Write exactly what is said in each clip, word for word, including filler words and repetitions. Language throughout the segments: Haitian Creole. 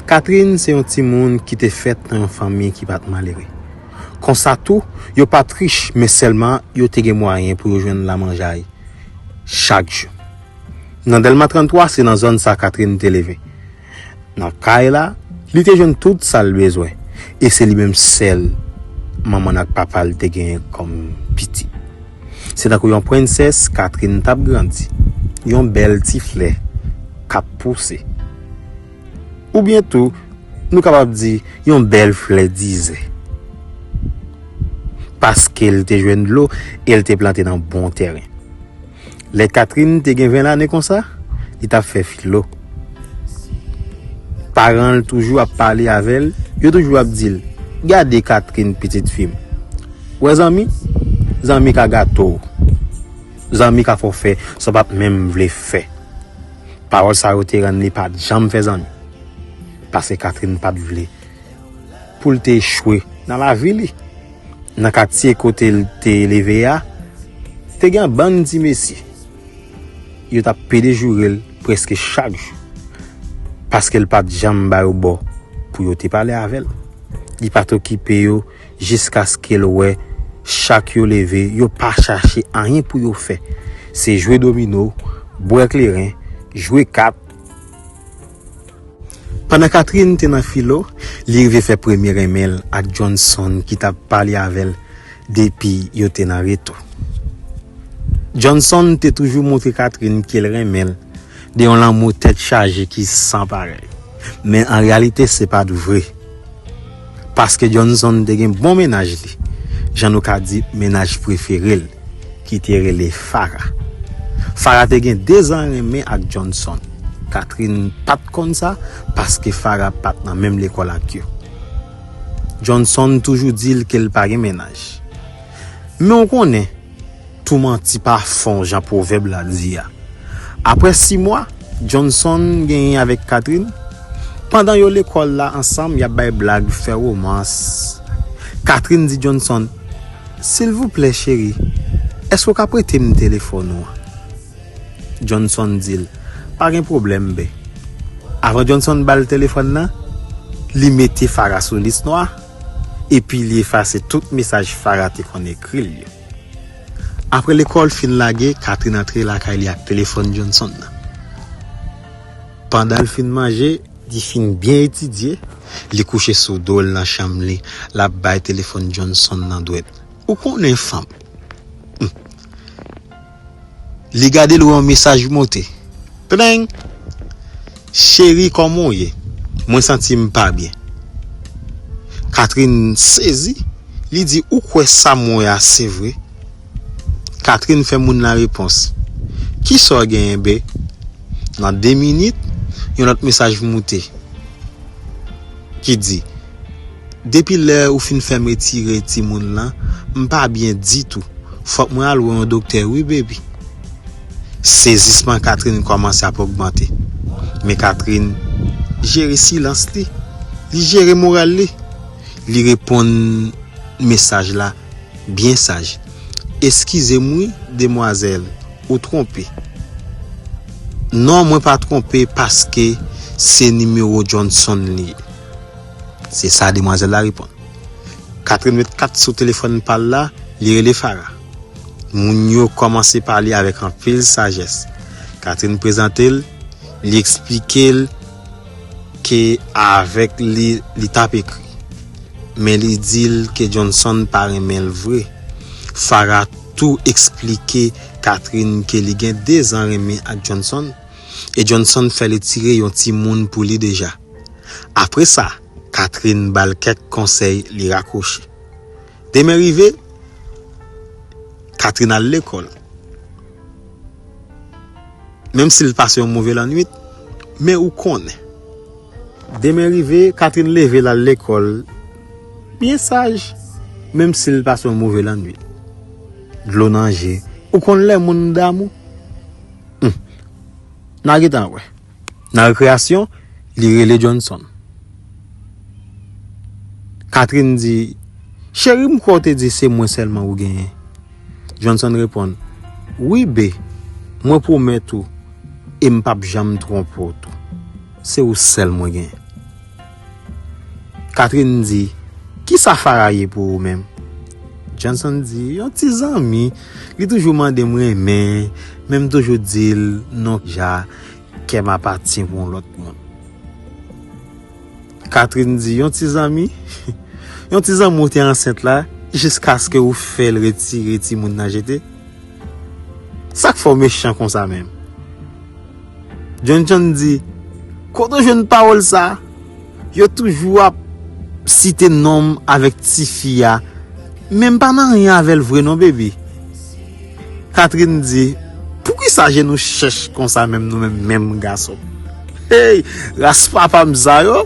Catherine se yon timoun ki te fèt nan yon fanmi ki pa t malere. Konsa tou, yo pa t rich, men sèlman yo te gen mwayen pou yo jwenn lamanjay chak jou. Nan Dèlma trannntwa, se nan zòn sa Catherine te leve. Nan kay la, li te jwenn tout sa l bezwen, e se li menm sèl manman n ak papa l te genyen kòm pitit. Se tankou yon prensès Catherine t ap grandi, yon bèl ti flè k ap pouse. Oubyen tou, nou kapab di yon bèl flè dizè. Paske l te jwenn dlo e l te plante nan bon tèren. Lè Catherine te gen ven lane konsa, li t ap fè filo. Paran l toujou ap pale avè l, yo toujou ap di l, "Gade Catherine, pitit fi m. Wè zanmi? Zanmi ka gate w. Zanmi ka fè w fè sa w pa t menm vle fè." Pawòl sa yo te rann li pa t janm fè zanmi. Paske Catherine pa t vle pou l te echwe nan lavi li. Nan katye kote l te leve a, te gen yon bann ti mesye. Yo t ap pede joure l prèske chak jou. Paske l pa t janm ba yo bò pou yo te pale avè l. Li pa t okipe yo jiskaske l wè chak yo leve, yo pa chache anyen pou yo fè. Se jwe domino, bwè kleren, jwe kat. Pandan Catherine te nan filo, li rive fè premye renmen l ak Johnson ki t ap pale avè l depi yo te nan reto. Johnson te toujou montre Catherine ke l renmen l de yon lanmou tèt chaje ki san parèy. Men an reyalite, se pa t vre. Paske Johnson te gen bon mennaj li, jan nou ka di mennaj prefere l, ki te rele Farah. Farah te gen dezan renmen ak Johnson. Catherine pa t konn sa, paske Farah pa t nan menm lekòl ak yo. Johnson toujou di l ke l pa gen mennaj. Men w konnen, tou manti pa fon, jan pwovèb la di a. Apre sis mwa, Johnson genyen avèk Catherine. Pandan yo lekòl la ansanm, y ap bay blag, fè womans. Catherine di Johnson, "Silvouplè, cheri, èske w ka prete m telefòn ou an?" Johnson di l, "Pa gen pwoblèm, bè." Avan Johnson ba l telefòn nan, li mete Farah sou lis nwa, epi li efase tout mesaj Farah te konn ekri l yo. Apre lekòl fin lage, Catherine antre lakay li ak telefòn Johnson nan. Pandan l fin manje, li fin byen etidye, li kouche sou do l nan chanm li, l ap bay telefòn Johnson nan dwèt. Ou konnen fanm. Hmm. Li gade l wè yon mesaj monte. Pleng! "Cheri, kòman w ye? Mwen santi m pa byen." Catherine sezi. Li di, "Ou kwè sa m wè a se vre?" Catherine fè moun la repons, "Kisa w genyen, be?" Nan de minit, yon lòt mesaj moute ki di, "Depi lè ou fin fè m retire timoun lan, m pa byen ditou. Fòk mwen al wè yon doktè wi, baby." Sezisman Catherine kòmanse ap ogmante. Men Catherine jere silans li. Li jere moral li. Li reponn mesaj la byen saj. "Eskize m wi, demwazèl, ou twonpe." "Non, mwen pa twonpe paske se nimewo Johnson li ye." Se sa demwazèl la reponn. Catherine met kat sou telefòn pa l la, li rele Farah. Moun yo kòmanse pale avèk anpil sajès. Catherine prezante l, li eksplike l ke avèk li, li t ap ekri. Men li di l ke Johnson pa renmen l vre. Farah tou eksplike Catherine ke li gen dezan renmen ak Johnson, e Johnson fè li tire yon timoun pou li deja. Apre sa, Catherine ba l kèk konsèy, li rakwoche. Demen rive, Catherine al lekòl. Menm si l pase yon move lannwit, men ou konnen. Demen rive, Catherine leve l al lekòl byen saj, menm si l pase yon move lannwit. Dlo nan je, ou konn lè moun damou? Hmm. N a gentan wè. Nan rekreyasyon, li rele Johnson. Catherine di, "Cheri, m kwè w te di se mwen sèlman ou genyen." Johnson reponn, "Wi, be, mwen pwomèt ou, e m p ap janm twonpe w tou. Se ou sèl mwen genyen." Catherine di, "Kisa Farah ye pou ou menm?" Johnson di, "Yon ti zanmi, li toujou mande m renmen, men m toujou di l non ja, kè m apatyen pou yon lòt moun." Catherine di, "Yon ti zanmi? Yon ti zanmi ou te ansent la, jiskaske ou fè l retire timoun nan jete? Sa k fè w mechan konsa menm?" Johnson di, "Kote w jwenn pawòl sa? Yo toujou ap site non m avèk tifi a, men m pa nan anyen avè l vre non, baby." Catherine di, "Poukisa je nou chèch konsa menm nou menm, menm gason?" Hey, ras papa m sa yo!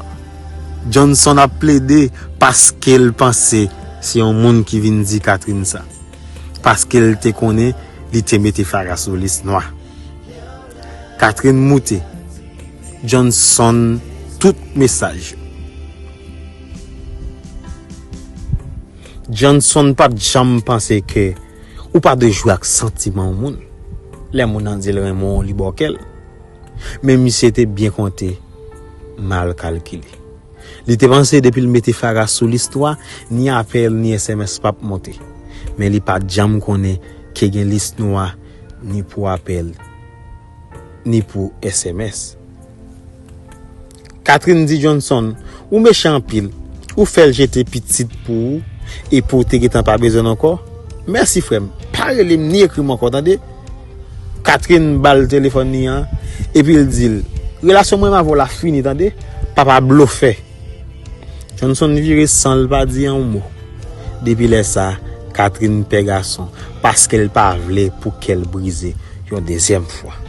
Johnson ap plede paske l panse se yon moun ki vin di Catherine sa. Paske l te konnen li te mete Farah sou lis nwa. Catherine moute Johnson tout mesaj yo. Johnson pa t janm panse ke ou pa dwe jwe ak santiman yon moun. Lè moun nan di l renmen w, li ba w kè l. Men misye te byen konte, mal kalkile. Li te panse depi l mete Farah sou lis nwa, ni apèl, ni S M S p ap monte. Men li pa t janm konnen ke gen lis nwa, ni pou apèl, ni pou S M S. Catherine di Johnson, "Ou mechan anpil. Ou fè l jete pitit pou ou, epi w te gentan pa bezwen l ankò. Mèsi, frè m. Pa rele m ni ekri m ankò, tande." Catherine ba l telefòn li an, epi l di l, "Relasyon mwen avè w la fini, tande. Papa blofè." Johnson vire san l pa di yon mo. Depi lè sa, Catherine pè gason, paske l pa vle pou kè l brize yon dezyèm fwa.